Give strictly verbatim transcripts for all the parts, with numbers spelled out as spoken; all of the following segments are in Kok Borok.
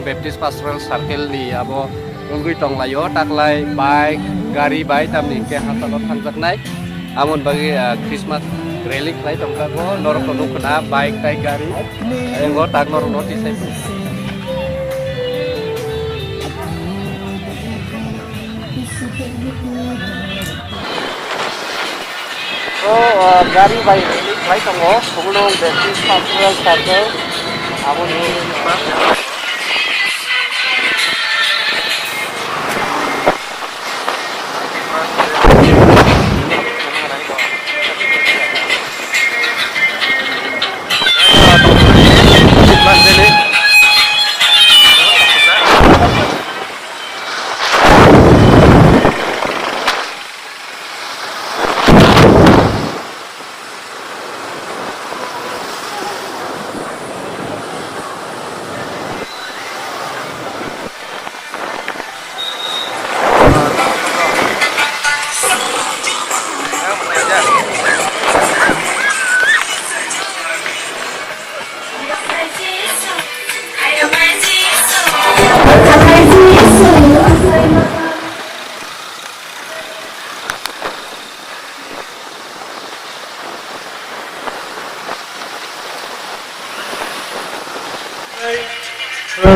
Baptist Pastoral Circle ni abo wngwi tonglaio, taklai bike, gari bai tamni hwnkhe hachalo thangjaknai. Amoni bagwi, ah, Christmas rally khlai tongjago, norokno nukho na bike tai gari. Ayang o tak norokno tisai. O, o, gari bai rally khlai tongo, Khumulwng Baptist Pastoral Circle, aboni.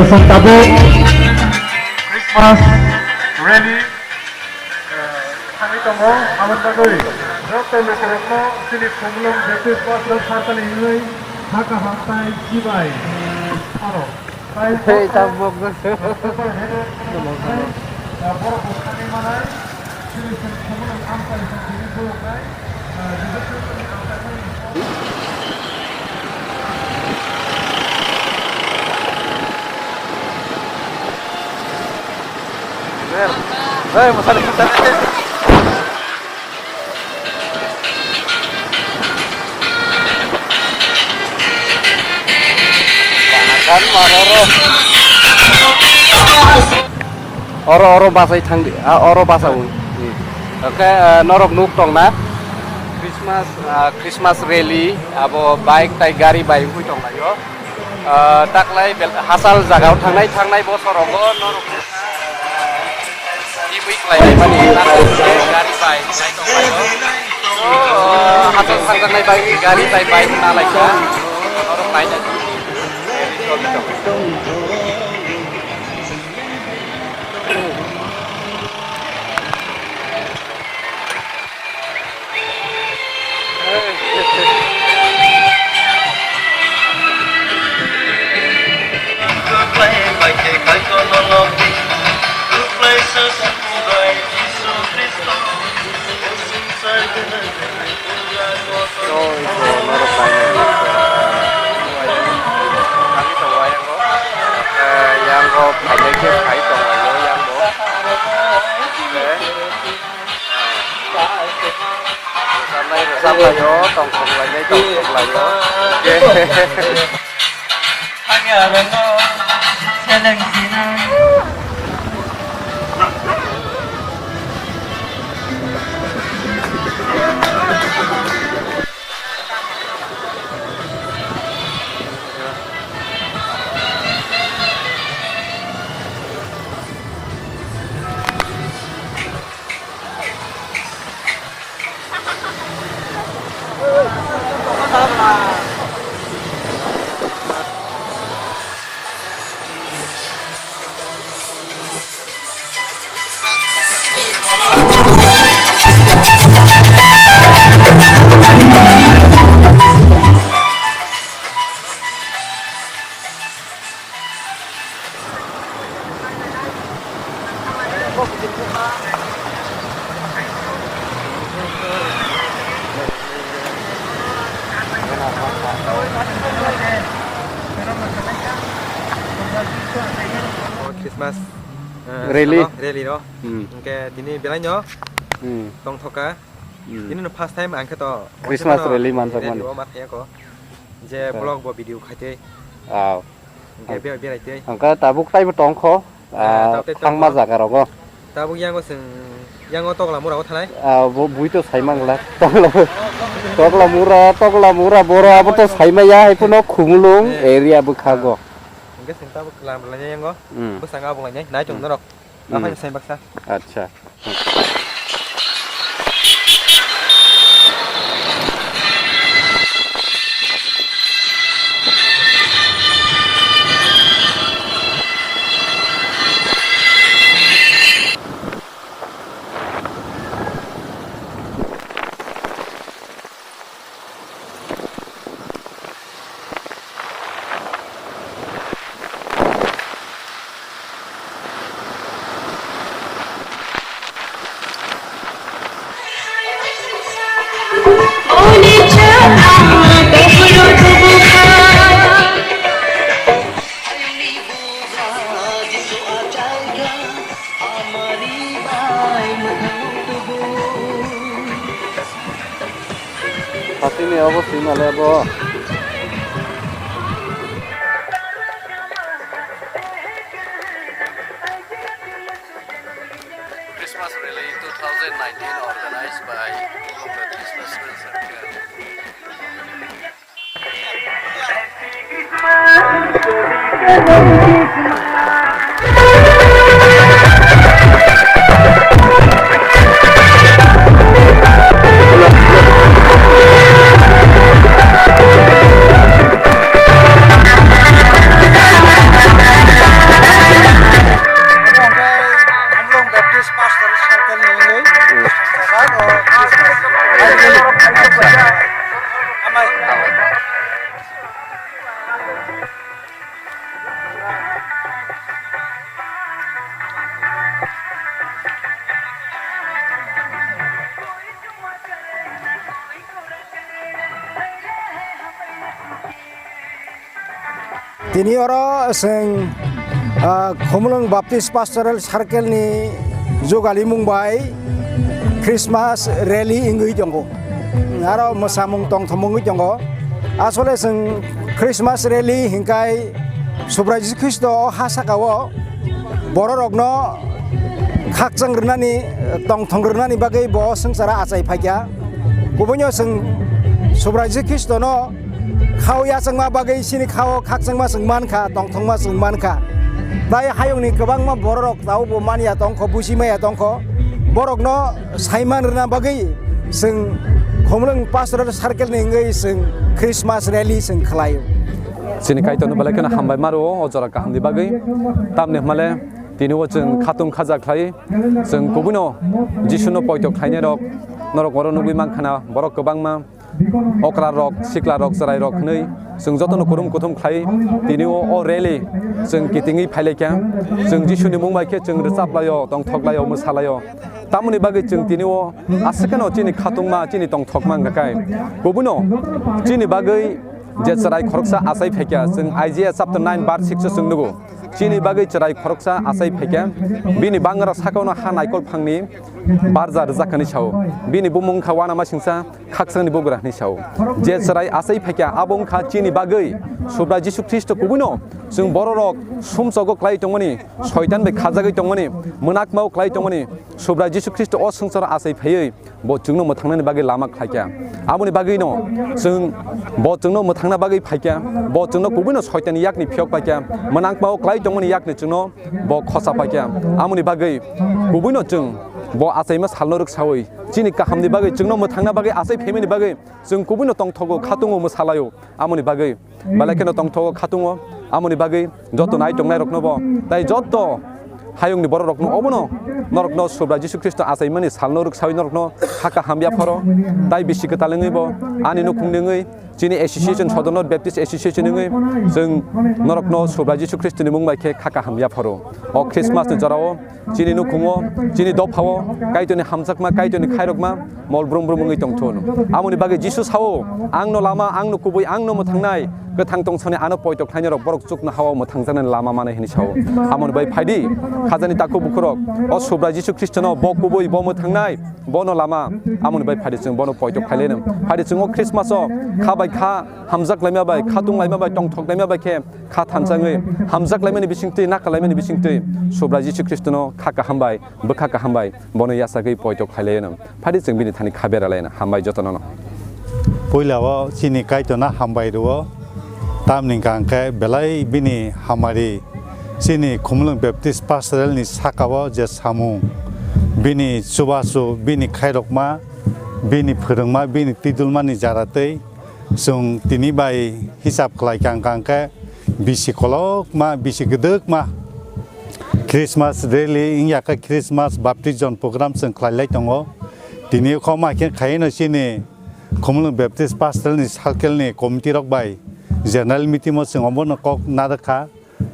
Song tabuk Christmas rally, eh, thangwi tongo, aboni bagwi joto lokorokno chini Khumulwng Baptist Pastor Circle ni hwnwi hakha hamtai chibai. Aro. Hei, tabuk no se. Hei, masuk, masuk. Oro, oro basai thangdi, ah, oro basa ui. Oke, eh, norok nuk tong na? Christmas, ah, Christmas rally, abo bike tai gari bai ui tong laio. Ah, taklai bel-, hachal jagao thangnai, thangnai bosorogo norok. Tibwi khlaimani gari bai nai tonglaio. O, hachal thangjaknai bai gari bai bai nalaikha. Norok naina. Yang go phailai khe phai tonglaio yang bo. Rwchapnai rwchaplaio, tongthok lainai tongthok laio. Thangya rwno seleng sinai. Christmas, eh, Rally. Salo, rally no. Hmm. Hwnkhe tini belai no Hmm. tongthok kha. Hmm. Tini no first time ang khe to Christmas rally manjak mani. Rally o ma thaya ko. Je Acha. Vlog bo video khai tei. Aw. Hwnkhe be-, berai tei. Hwnkhe tabuk taibo tongkho, Eh, ah, tabuk tei thangma tongkho. Jaga rogo. Tabuk yango chwng, yango Tokla Mura o thanai. Ah, bo bui to sai mangla. Tokla, Tokla Mura, Tokla Mura, boro abo to sai maya, hai phano Khumulwng Eh. area bwkhago. Ah. Hwnkhe chwng tabuk lam rwlainai yango. Hmm. Bwskango abuk lainai. Nai chwng Hmm. norok. Hmm. Aphai sai baksa. Acha. Hasini obo sima le bo. Christmas Rally two thousand nineteen organized by Christmas Rally Circle. Baptist Pastor Circle ni wngwi. Amai. Tini oro chwng, ah, Khumulwng Baptist Pastoral Circle ni jugalimung bai Christmas rally wngwi tongo. Aro mwsamung tongthom wngwi tongo. Asole chwng Christmas rally hinkhai Subrai Jisu Khristo o ha saka o bororokno khakchang rwnani, tongthong rwnani bagwi bo swngchara achai phaikha. Kubuino chwng Subrai Jisu Khristono khao yachangma bagwi chini khao khakchangma chwng mankha, tongthokma chwng mankha. Tai hayungni kwbangma bororok tabukbo manya tongkho, buji maya tongkho. Borokno saiman rwna bagwi chwng Khumulwng Pastoral Circle ni wngwi chwng Christmas rally chwng khlaio. Chini Kaitorno belai kheno hambai ma rwo o jora kahamni bagwi. Tamni hwnmale tini o chwng khatung khaja khlai, chwng kubuino Jisuno poito khlainai rok norok oro nugwi mankha na, borok kwbangma okra rok, sikla rok, chwrai rok hwnwi chwng jotono kurum kuthum khlai tini o, o rally chwng kitingwi phailaikha. Chwng Jisuni mung bai khe chwng rwchap laio, tongthok laio, mwsa laio. Tamoni bagwi chwng tini o aswk kheno chini khatungma, chini tongthokma wngkha khe kubuino chini bagwi je chwrai khoroksa achai phaikha, chwng Isaiah chapter nine verse six o chwng nugo. Chini bagwi chwrai khoroksa achai phaikha, bini bangra sakao no ha naikol phangni barja rwjakkani sao. Bini bumung wngkha uanamasingcha khakchangni bugra hwnwi sao. Je chwrai achai phaikha abo wngkha chini bagwi Subrai Jisu Khristo kubuino chwng bororok sumsogo klai tongmani, soitan bai khajagwi tongmani, mwnakmao klai tongmani, Subrai Jisu Khristo o swngcharo achai phaiwi bo chwngno mwthangnani bagwi lama khlaikha. Aboni bagwino chwng, bo chwngno mwthangna bagwi phaikha, bo chwngno kubuino soitanni yakni phiyok paikha, mwnakmao klai tongmani yakni chwngno bo khosa paikha. Amoni bagwi kubuino chwng bo achaima salno rwksaui chini kahamni bagwi, chwngno mwthangna bagwi achai phaimani bagwi chwng kubuino tongthogo, khatungo, mwsalaio. Amoni bagwi belai kheno tongthogo, khatungo. Amoni bagwi joto nai tongnai rokno bo, tai joto hayungni borok rokno obono norokno Subrai Jisu Khristo achaimani salno rwksaui norokno hakha hamya phoro. Tai bisi kwtal wngwi bo ani nukhungni wngwi chini association, Sodor North Baptist Association wngwi chwng norokno Subrai Jisu Khristoni mung bai khe hakha hamya phoro. O Christmas ni jorao chini nukhungo, chini dophao Kaitorni hamjakma, Kaitorni khairokma mol brum brum wngwi tongthun. Amoni bagwi Jisu sao, "Angno lama, angno kubui, angno mwthangnai, kwthang tongsani ano poito khlainai rok borok chukno hao mwthangjaknani lama manai," hwnwi sao. Amoni bai phaidi, khajani takhuk bukhurok, o Subrai Jisu Khristono bo kubui, bo mwthangnai, bono lama, amoni bai phaidi chwng bono poito khlailaino. Phaidi chwng o Christmas o kha bai kha hamjak laima bai, khatung laima bai, tongthok laima bai khe kha thansa wngwi hamjak laimani bisingtwi, nakha laimani bisingtwi Subrai Jisu Khristono kha kaham bai, bwkha kaham bai bono yachagwi poito khlailaino. Phaidi chwng bini thani kha beralaino. Hambai jotono no. Puila o chini Kaitorno hambai rwo. Tamni hwnkha hwnkhe belai bini hamari chini Khumulwng Baptist Pastoralni sakao je samung, bini chubachu, bini khairokma, bini phwrwngma, bini twidulmani jara twi chwng tini bai hisab khlai kha hwnkha hwnkhe bisi kolokma, bisi gwdwkma Christmas rally wngya khe Christmas baptism program chwng khlai lai tongo. Tini khoma khe khaino chini Khumulwng Baptist Pastoralni Circle-ni committee rok bai general meeting-o chwng omono kok narwkha.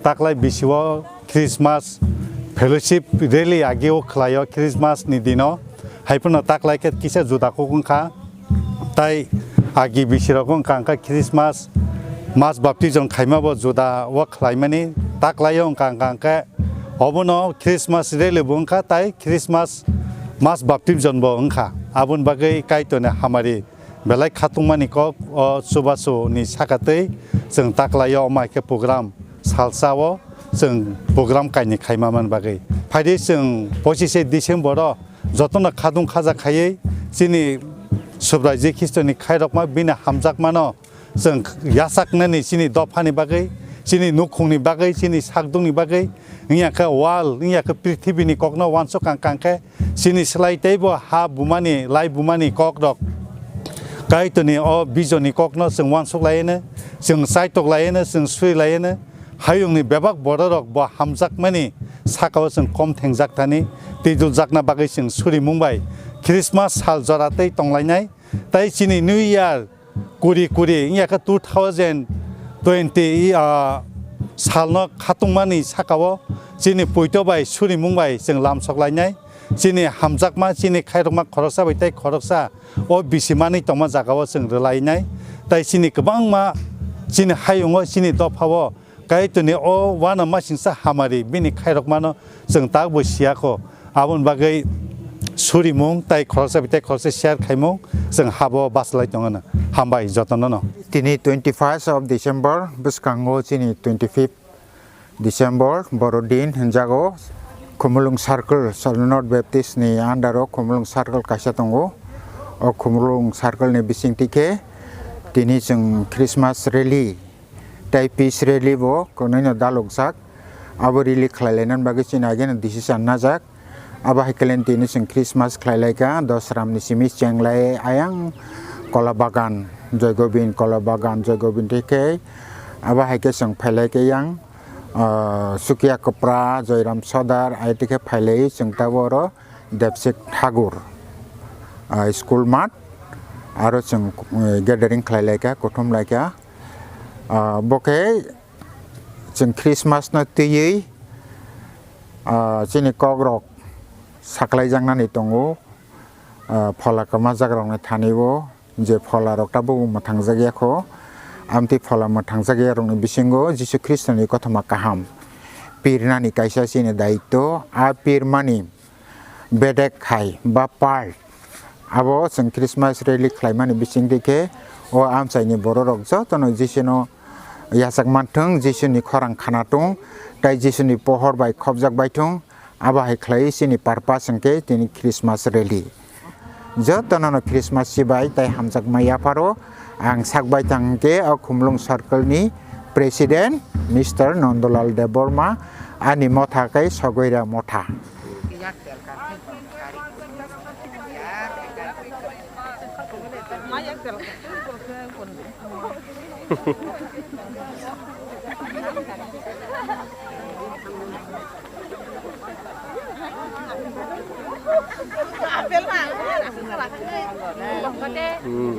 Taklai bisio Christmas fellowship rally agio khlaio Christmas-ni dino. Haiphano taklai khe kisa juda kok wngkha. Tai agi bisirok wngkha hwnkha Christmas mass baptism khaima bo juda o khlaimani. Taklaio wngkha hwnkha hwnkhe obono Christmas rally bo wngkha tai Christmas mass baptism bo wngkha. Aboni bagwi Kaitorni hamari belai khatungmani kok o chubachu ni saka twi chwng taklaio omo hai khe program salsa o chwng program kainwi khaima man bagwi. Phaidi chwng pochishe December o jotono khatung khaja khaiwi chini Subrai Ji Khristoni khairokma bini hamjakmano chwng yachaknani chini dophani bagwi, chini nukhungni bagwi, chini sakdukni bagwi, wngya khe world, wngya khe prithibini kokno uansuk kang kang khe chini slai teibo ha bumani, lai bumani kokrok. Kaitorni o bijoni kokno chwng uansuk laiano, chwng chaitok laiano, chwng suri laiano, hayungni bebak bororok bo hamjakmani sakao chwng kom thengjak thani, twijljakna bagwi chwng surimung bai Christmas sal jora tei tonglainai. Tai chini New Year kuri kuri wngya khe two thousand twenty, ah, salno khatungmani sakao chini poito bai surimung bai chwng lamsok lainai. Chini hamjakma, chini khairokma khoroksa bai tei khoroksa o bisi manwi tongma jagao chwng rwlainai. Tai chini kwbangma chini hayungo, chini dophao Kaitorni o uanamasingcha hamari bini khairokmano chwng takbo siyakho. Aboni bagwi surimung tai khoroksa bai tei khoroksa share khaimung chwng habo bachalai tongano. Hambai jotonono. Tini twenty first of December bwskango chini twenty fifth December borodin hinjago. Khumulwng Circle, Solnod Baptist ni under o Khumulwng Circle kaisa tongo. O Khumulwng Circle ni bisingtwi khe tini chwng Christmas rally tei peace rally bo kwnwi no dalokjak. Abo rally khlai lainani bagwi chini ageno decision najak. Abo hai khe tini chwng Christmas khlai lai kha, Dosram ni simi cheng lai ayang Kola Bagan, Joy Gobind, Kola Bagan, Joy Gobind twi khe abo hai khe chwng phai lai khe yang, ah, Sukia Kopra, Joyram Sodar, ai twi khe phai lai chwng tabuk oro Debsik Thakur, ah, school mat, aro chwng, eh, gathering khlai lai kha, kuthum lai kha. Ah, bo khe chwng Christmas no twiwi, ah, chini kok rok saklai jaknani tongo, ah, phola kwmajak rokni thani o, je phola rok tabuk mwthang jakya kho, amtwi phola mwthang jakya rokni bisingo Jisu Khristo ni kothoma kaham pirnani kaisa chini daityo, a pirmani bedek hai ba part. Abo chwng Christmas rally khlaimani bisingtwi khe o amchaini bororok jotono Jisuno yachak manthwng, Jisuni khorang khana thung, tei Jisuni pohor bai khopjak baithung. Abo hai khlaiwi chini purpose hwnkhe tini Christmas rally. Jotono no Christmas chibai tei hamjakma yapharo. Ang sak baithang hwnkhe o Khumulwng Circle ni President Mister Nondolal Debbarma, ani motha khe Sogoira motha. Hmm.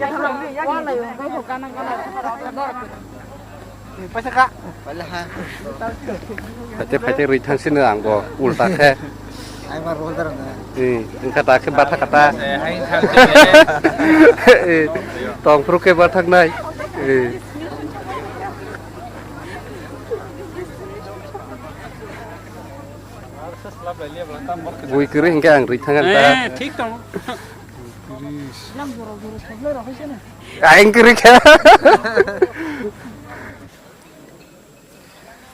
Paisa kha. Phaite phaite rwi thangsino ang bo ulta khe. Ai ma roll daro na. Eh, wngkha ta khe bathak kha ta. Eh, hai thangsino. Eh, tongphuru khe bathaknai. Eh. Bui kwrwi hinkhe ang rwi thangkha ta. Eh, thik tong. Ang kwrwi kha.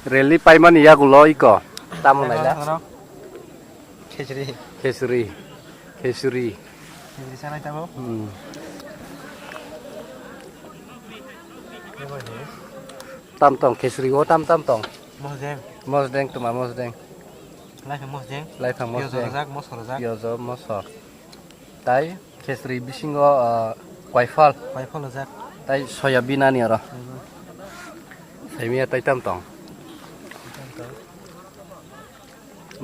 Rally paimani yagulo iko. Tamo naila. Khechri. Khechri. Khechri. Khechri sanai tamo? Hmm. Tam tong, khesri o tam tam tong. Mosdeng. Mosdeng tuma mosdeng. Laifang mosdeng. Laifang mosdeng. Piyaj rojak, moso rojak. Piyaj, moso. Tai khesri bisingo, ah, koifal. Koifal rojak. Tai soyabin ani oro. Soyabin. Saimiya tai tam tong. Tam tong.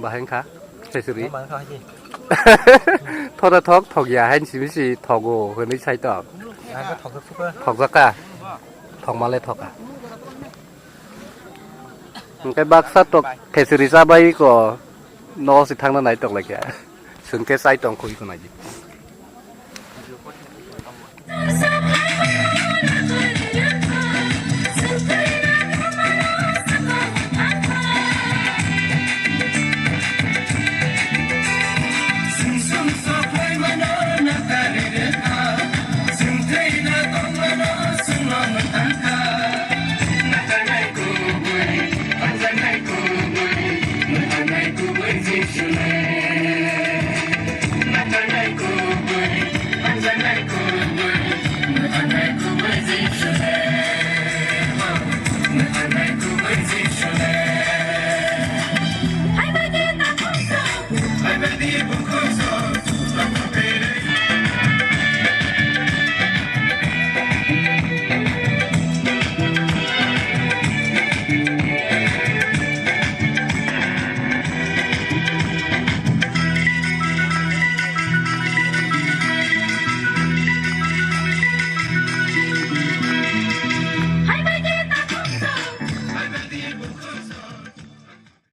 Bahai wngkha, khesri. Bahai wngkha, hai di. Thoda thok, thok ya, hain simi si thogo, hwnwi sai tong. Ang khe thokjak suka. Thokjak ka? Thok male thoka. Hwnkhe baksa tok khesri chabai ko, no si thangna nai tok lai khe. Sungkhe sai tong khoi ko nai di.